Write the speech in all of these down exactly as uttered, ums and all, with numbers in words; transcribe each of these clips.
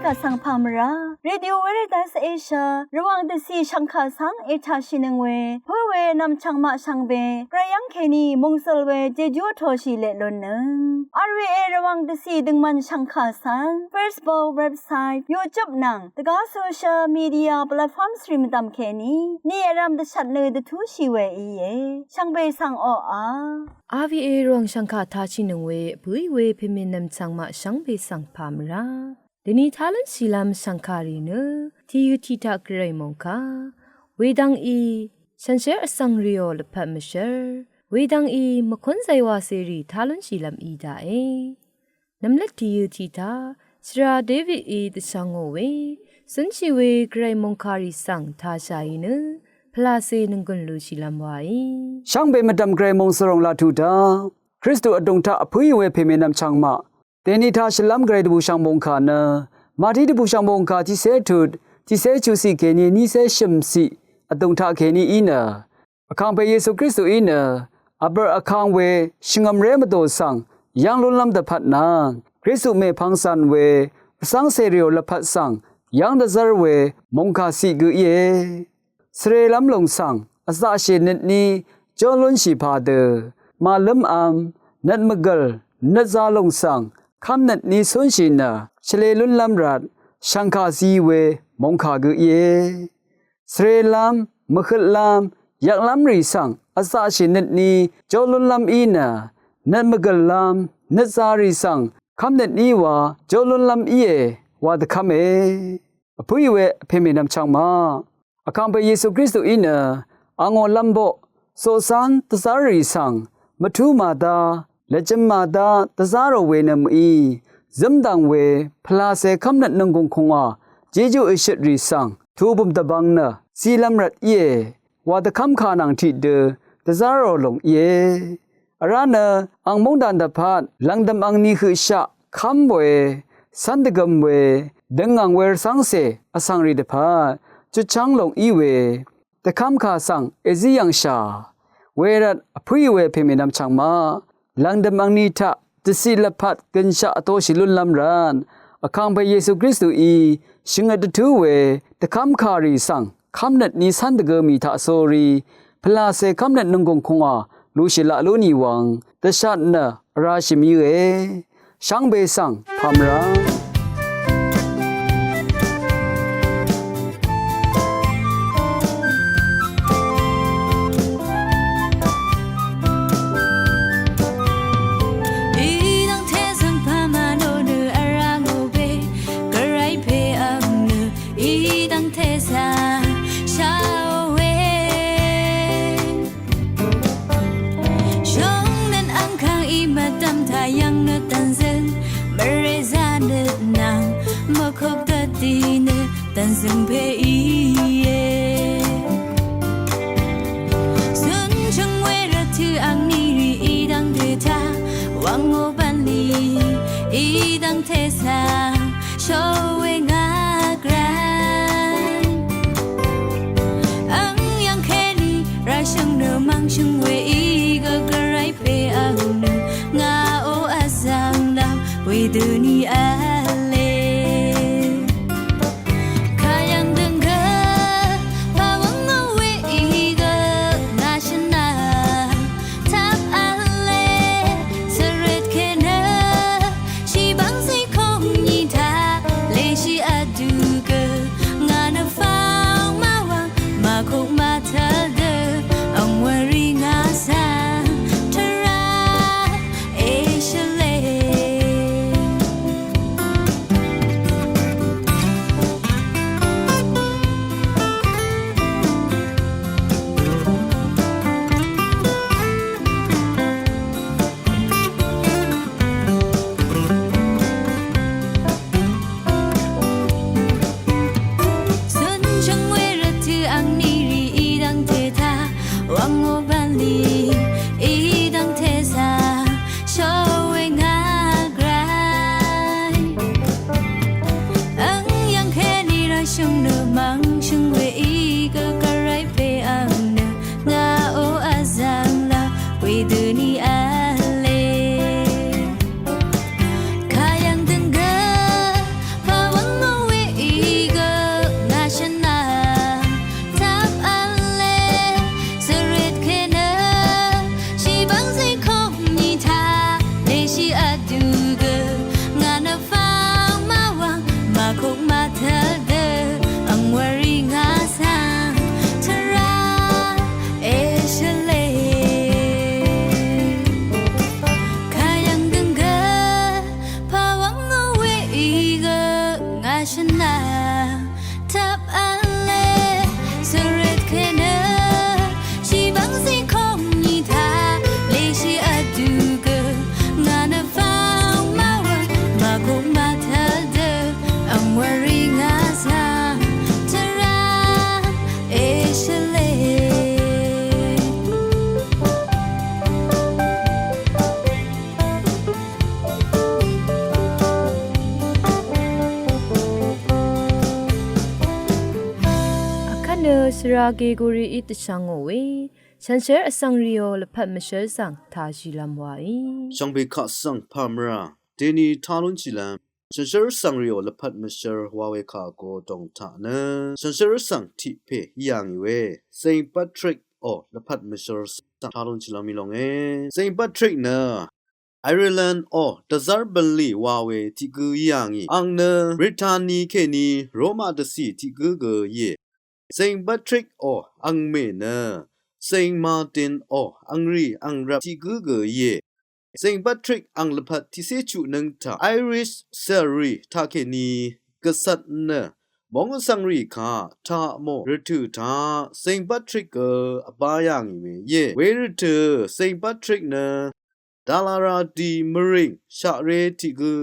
Vsvng pà mvrá Radio Veritas Asia Rvwàng dvcì shv̀ngkà svng ètàshìnøng we pǿ we nv̀mchv̀ng maq shvngbe gvray yv́ng kèní mòngsøl we jejú vtōshì leq lunnøng. R V A Rvwàng dvcì døngmvn shv̀ngkà svng Facebook, website, YouTube nvng dvgá social media platforms rì mvdv̀m kèní ni vrv̄m dvshvt nø dvtúshì we íe. Shvngbe svng oqà R V A Rvwàng shv̀ngkà tashìnøng we vpǿì we pèmènvm chv̀ng maq shvngbe svng pà mvrá dvni tá lúnshìlv́m shv̀ngkàrì nø tìyø tiq taq gvray mòngkà wedvng í shànshér vsvng rìò lvpat mvshv́r wedvng í mvkún zaywà cèrì tá lúnshìlv́m í daqe. Nvmlvt tìyø tiq taq shvra Davidí dvshvngò we cúnshì we gvray mòngkàrì svng tāshàì nø pvlacè nònggùn lushìlv́m waí shvngbe mvdv̀m gvray mòngsvròng laq tuq taq Kristu vdùng taq vpǿì we pèmènvm chv̀ng maq dèni tāshìlv́m gvray dvbùshv̀ng mòngkà nø Mati dvbùshv̀ng mòngkà tiqcé tut tiqcé chuqciq kèní nícé shø̀mciq vdùng taq kèní í nø Vkàngpè Yesu Kristuí nø vbø̀r vkang we shvngø̀mré mvdò svng yv́ng lúnlv́m dvpvt nvng Kristu mèpvng zv̀n we rvcv́ngcè rìò lvpat svng yv́ng dvzv́r we mòngkà ciq gø íe. Svrelv́m lòng svng vzaqshì nøtní jó lúnshì padø màlǿmvm nøt mvgø̀l nøt zalòng svng kv́mnøtní cúnshì nø shvlē lúnlv́m rvt shv̀ngkà zi we mòngkà gø íe. Svrelv́m, mvhøtlv́m, yvklv́mrì svng vzaqshì nøtní jó lúnlv́m í nø nøt mvgø̀llv́m nøt zarì svng kv́mnøtní wa jó lúnlv́m íe wa dvkv́me. Vpǿì we vpèmènvm chv̀ng maq Vkàngpè Yesu Kristuí nø angò lv́mboq coqcán dvzárì svng mvtú màdá lvjø̄m màdá dvzá rò we nø mø̀í zǿmdv̀ng we pvlacè kv́mnøt nònggùng kùngwà jejú èshøtrì svng tubø̀m dvbvng nø zilv́m rvt íe wa dvkv́mkà nvng tiqdø dvzá rò lòng íe. Vrá nø ang móngdàn dvpvt lv̀ngdø̀m angni høqshaq kv́m we cv́n dvgøm we døngv̀ng we rvcv́ngcè vsvngrì dvpvt chutchv́ng lòng í we dvkv́mkà svng èzí yv̀ngshà. Wervt vpǿì we pèmènvm chv̀ng maq lv̀ngdø̀m angni taq dvciq lvpat gø̀nshaq vtōshì lúnlv́m rvt Vkàngpè Yesu Kristuí shvngøt dvtú we dvkv́mkàrì svng kv́mnøtní cv́n dvgø mì taqsórí pvlacè kv́mnøt nònggùng kùngwà lushì laq lú nì wvng dvshat nø vrashì mvyǿe. Shvngbe svng pà mvrá í dv́ngte svng pà mànò nø vrá ngò be gvray pè ang nø í dv́ngte svng shaò we. Shóngnøt angkàng í mvdv̀m taq yv̀ng nø dv̀nzøng mvrè zá nø nvng mvkok dvdì nø dv̀nzøng pè íe. Cúnshø̀ng we rvtø̀ angnírì í dv́ngte taq wv̀ngò bv̀nlì í dv́ngte svng shó we ngà gvray. Ang yv̀ng kèní rashø̀ng nø mv̀ngshø̀ng we í gø gvray pè ang nø ngàò vzv̀ng laq wedø ní v̄le. Kayv̀ng dø̀ng gø pà wv̀ngò we í gø ngà shvnà taq v̄le. Svret kènø shìbv̀ng zí kóng nyi taq lèshì vdù gø ngà nø fv̀ng màwv̀ng màkok màtaq gø ang wvri ngà svng tvrà èshvlè. Cúnshø̀ng we rvtø̀ angnírì í dv́ngte taq wv̀ngò bv̀nlì í dv́ngte svng shó we ngà gvray. Ang yv̀ng kèní rashø̀ng nø mv̀ngshø̀ng we í gø gvray pè ang nø ngàò vzv̀ng laq wedø ní v̄le. Kayv̀ng dø̀ng gø pà wv̀ngò Shvra Gegorií dvshvngò we, shànshér vsvng rìò lvpat mvshv́r svng tashìlv́m waí. Shvngbe kaq svng pàmvrà deni tá lúnshìlv́m, shànshér vsvng rìò lvpat mvshv́r wa we kà vgo dòng taq nø, shànshér vsvng tiq pè í yà ngì we, Saint Patrick ò lvpat mvshv́r svng tá lúnshìlv́m í longe. Saint Patrick nø Ireland ò dvzv́r bv̀nlì wa we tiq gǿ í yà ngì. Àng nø Brittany kèní Roma dvcì tiq gǿ gø íe. Saint Patrick ò àngmè nø Saint Martin ò àngrì àngrvp tiq gǿ gø íe. Saint Patrick àng lvpat tiqcé chuq nǿng taq Irish cèrì taqkèní gvcvt nø móng vsvng rì kaq taq mò rvtø̀ taq Saint Patrick gø vbá yà ngì we íe. We rvtø̀ Saint Patrick nø Dvlvra di mvrìng shaqré tiq gǿ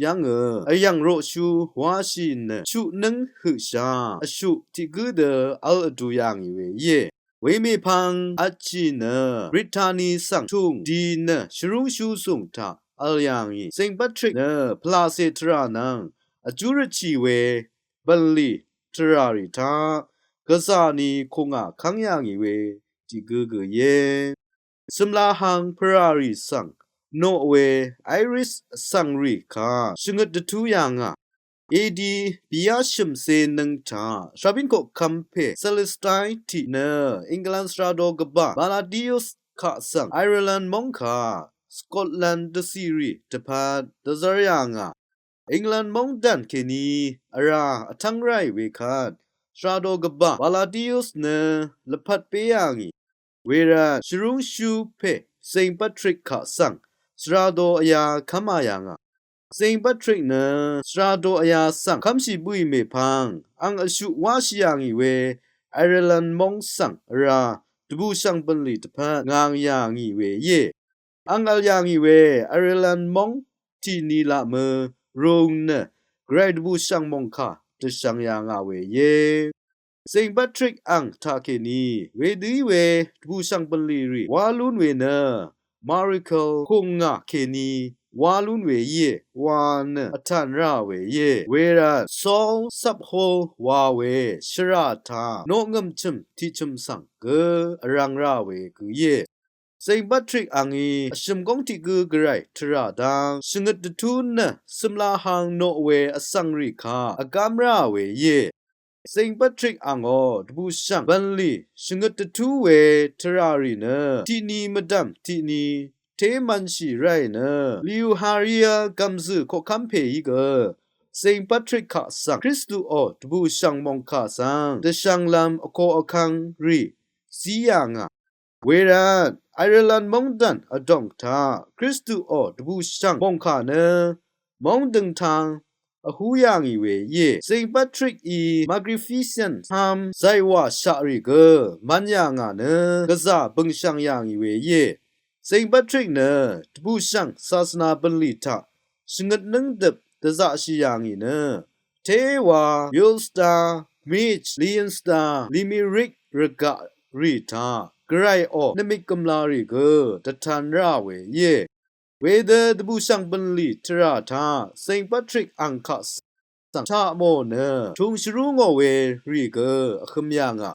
yv́ngø vyv̀ng roqshú wáshì nø chuq nǿng høqshà vshuq tiq gǿ dø vl vdu yà ngì we íe. We mèpvng vtshì nø Brittany svng tùng di nø shvrúngshú zùng taq vl yà ngì. Saint Patrick nø pvlacè tvrà nvng vjú rvtshì we bv̀nlì tvrà rì taq gvzà ni kùngà kv́ng yà ngì we tiq gǿ gø íe. Svmlahang pvràrì svng noq we Irish vsvng rì kaq shvngøt dvtú yà ngà. A D bìyá shø̀mcé nǿng taq shabín koqkvm pè Celestine tiq nø England svrado gvbà Palladius kaq svng Ireland móng kaq Scotland dvcìrì dvpvt dvzv́r yà ngà. England móngdàn kèní vrá vtv́ng ráì wekvt svrado gvbà Palladius nø lvpat pé yà ngì. Wervt shvrúngshú pè Saint Patrick kaq svng svrado vyá kv́mā yà ngà. Saint Patrick nø svrado vyá svng kv́mshì bǿì mèpvng àng vshuq wáshì yà ngì we Ireland móng svng vrá dvbùshv̀ng bv̀nlì dvpvt ngang yà ngì we íe. Àng vl yà ngì we Ireland móng tiqni laq mø rung nø gvray dvbùshv̀ng mòngkà dvshvng yà ngà we íe. Saint Patrick àng taqkèní wedø í we dvbùshv̀ng bv̀nlì rì wá lún we nø miracle kùngà kèní wá lún we íe wa nø vtàn rá we íe. Wervt Saul Sapho wa we shvrà taq noqngø̀m chø̀m tiqchø̀m svng gø vrvng rá we gø íe. Saint Patrick àngí vshø̀m góng tiq gǿ gvray tvrà dang shvngøt dvtú nø svmlahang noq we vsvng rì kaq vgám rá we íe. Saint Patrick àngó dvbùshv̀ng bv̀nlì shvngøt dvtú we tvrà rì nø tiqni mvdv̀m tiqni té mvnshì ráì nø Liuharia gv̀mzø̀ koqkv́m pèí gø Saint Patrick kaq svng Kristuò dvbùshv̀ng mòngkà svng dvshv̄nglv̄m vko vkvng rì zí yà ngà. Wervt Ireland móngdàn vdòng taq Kristuò dvbùshv̀ng mòngkà nø móng døngtang vhú yà ngì we íe. Saint Patrick í Magnificent Ham zaywà shaqrì gø mvn yà ngà nø gvzà bø̀ngshv̀ng yà ngì we íe. Saint Patrick nø dvbùshv̀ng sasvna bv̀nlì taq shvngøt nǿngdøp dvzaqshì yà ngì nø téwa Ulster, Meath, Leinster, Limerick rvgaq rì taq gvrayò nvmik gø̀mlarì gø dvtan rá we íe. Wedø dvbùshv̀ng bv̀nlì tvrà taq Saint Patrick àng kaq svng taq mò nø tùng shvrú ngò we rì gø vhøm yà ngà.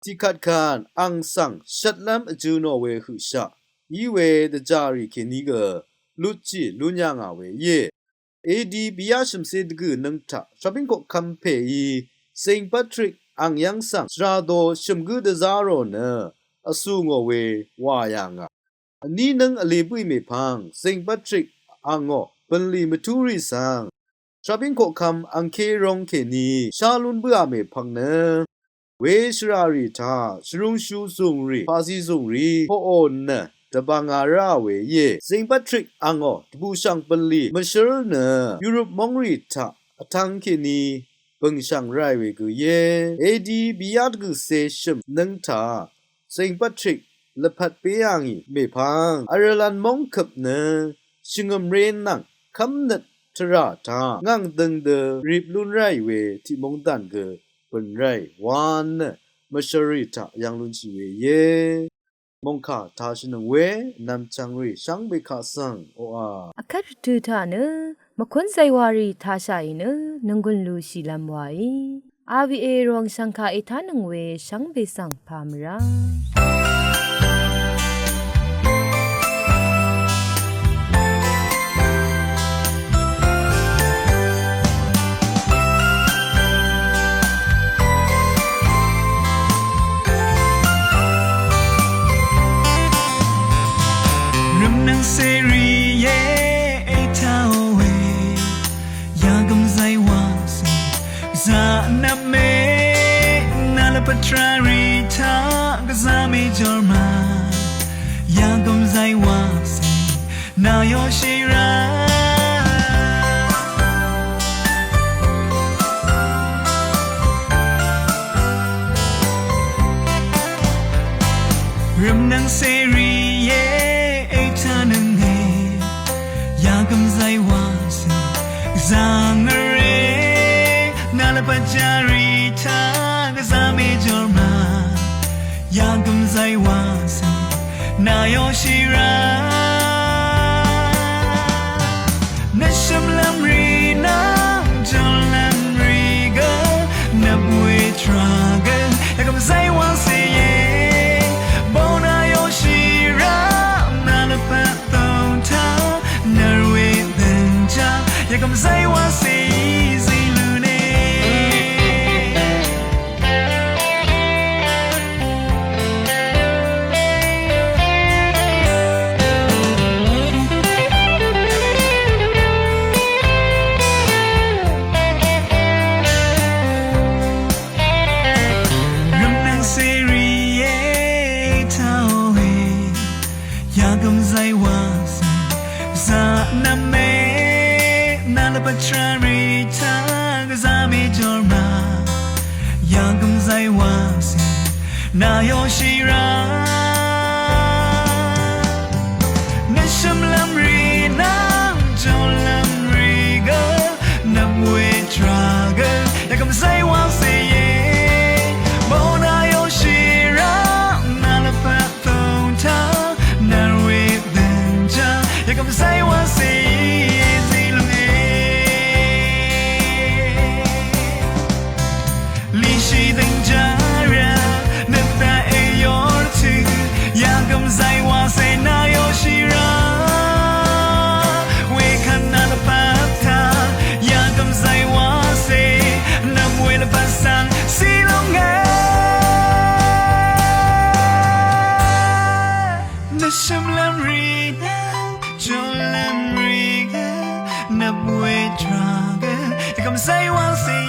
Tiqkvtkvt àng svng shvtlv́m vjø̄ nò we høqshaq í we dvjà rì kèní gø lutjì lún yà ngà we íe. A D bìyá shø̀mcé dvgø̀ nǿng taq shabín koqkv́m pèí Saint Patrick àng yv́ng svng svrado shø̀m gǿ dvzá rò nø vsù ngò we wà yà ngà. Vní nǿng vlē bǿì mèpvng Saint Patrick àngó bv̀nlì mvtú rì svng shabín koqkv́m àngké róng kèní shá lún bǿà mèpvng nø we shvrà rì taq shvrúngshú zùngrì paqzí zùngrì poqò nø dvbvnga rá we íe. Saint Patrick àngó dvbùshv̀ng bv̀nlì mvshǿl nø Europe móngrì taq vtv́ng kèní bø̀ngshv̀ng ráì we gø íe. A D bìyá dvgø̀cé shø̀m nǿng taq Saint Patrick lvpat pé yà ngì mèpvng Ireland móngkøp nø shvngø̀mré nvng kv́mnøt tvrà taq ngàng døng dø rip lún ráì we tiq móngdàn gø bø̀n ráì wa nø mvshvrì taq yv́ng lúnshì we íe. Mòngkà tashìnøng we vnvm chv̀ngrì shvngbe kaq svng oqà vkvt rvtø̀ taq nø mvkún zaywàrì tashàì nø nònggùn lúshìlv́m waí. R V A Rvwàng shv̀ngkà ètánøng we shvngbe svng pà mvrá. Rvmnvng seri ye ètá we. Yagvmzay wacè gvzà nvme, nvlvpat tvrà rì taq gvzà mèjor ma. Yagvmzay wacè nà yoshì rá. Rvmnvng seri ye ètánøng e. Yagvmzay wacè gvzà ngvre, nvlvpat tvrà rì taq gvzà mèjor ma. Yagvmzay wacè nà yoshì rá. Nvshø̀mlv́m rì nvng jùlv́m rì gø, nvbùe tvrà gø, yagvmzay wacè ye. Bø̀n nà yoshì rá, nvlvpat tong taq, nvrwe dvnjá, yagvmzay wacè zí lúne. Rvmnvng seri ye ètá we. Yagvmzay wacè gvzà nvme, nvlvpat tvrà rì taq gvzà mèjor ma. Yagvmzay wacè nà yoshì rá. Nvshø̀mlv́m rì nvng jùlv́m rì gø, nvbùe tvrà gø, yagvmzay wacè ye. Bø̀n nà yoshì rá, nvlvpat tong taq, nvrwe dvnjá, yagvmzay wacè zí lúne. Lishì dvnjá rá, nvtaq èyor tø, yagvmzay wacè nà yoshì rá. Wekvt nvlvpat taq, yagvmzay wacè, nvbùe lvpat svng zí lúnge. Nvshø̀mlv́m rì nvng jùlv́m rì gø, nvbùe tvrà gø, yagvmzay wacè